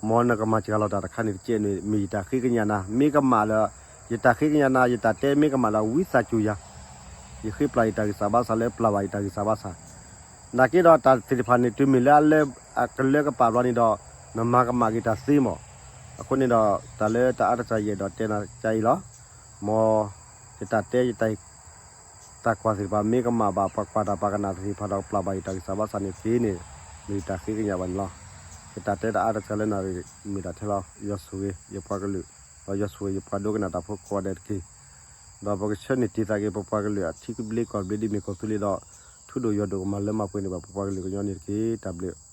မ်နကမၤစှၤလီၤတၢ်တခါန့ၣ်တကဲန့ၣ် မ့ၢ်ယတၢ်ဃ့ကညးနၤ, မ့ၢ်ကမၣ်ဒီး ယတၢ်ဃ့ကညးနၤ ယတၢ်တဲမ့ၢ်ကမၣ်ဒီး ဝံသးစူၤယၤ ယဃ့ပျၢ်ယတၢ်ဂံၢ်စၢ်ဘါစၢ်လၢပျၢ်ဘၣ်ယတၢ်ဂံၢ်စၢ်ဘါစၢ် နာ်က့ဒီးတၢ်သ့ၣ်တဖၣ်န့ၣ် တုၤမ့ၢ်လၢအလၢအကလၢကပာ်ဘျီန့ၣ်ဒီး နမၤကမၣ်က့ၤတၢ်သ့မး. အဃိန့ၣ်ဒီး တၢ်လၢတၢ်အါတစၢ်ယအဲၣ်ဒိးတဲနၤကအံၤလီၤ. မ်ယတၢ်တဲယတၢ် တၢ်ကွၢ်သ့ၣ်တဖၣ် မ့ၢ်ကမၣ်ဘၣ်ပှၤကွၢ်တၢ်ပှၤကနၣ်သ့ၣ်တဖၣ်ဒီး ပျၢ်ဘၣ်ယတၢ်ဂံၢ်စၢ်ဘါစၢ်န့ၣ်တက့ၢ်န့ၣ် မ့ၢ်ယတၢ်ဃ့ကညးဘၣ်န့ၣ်လီၤ. ယတၢ်တဲတၢ်အါတစၢ်လၢနၣ်ရံၣ်မ့ၢ်တၢ်ထဲလီၤ. ယွၤဆိၣ်ဂ့ၤယပှၤကလုာ်, ဒီးယွၤဆိၣ်ဂ့ၤယပှၤဒိကနၣ်တၢ်ဖိကိးဂၤဒဲးတက့ၢ်. ဒီးပကဆၢန့ၢ်တ့ၢ်သးက့ၤ ပပှၤကလုာ်အထံကဘျ့ကီၢ်ဘျ့ဒ်မ့ၢ်ကီၢ်သူလ့ၤဒီး ထူဒိၣ်ယွၤဒိၣ်ကမၤလၢမၤပှဲၤန့ၢ်ဘၣ်ပပှၤကလုာ်ကညီန့ၣ်တက့ၢ်. တၢ်ဘျုး.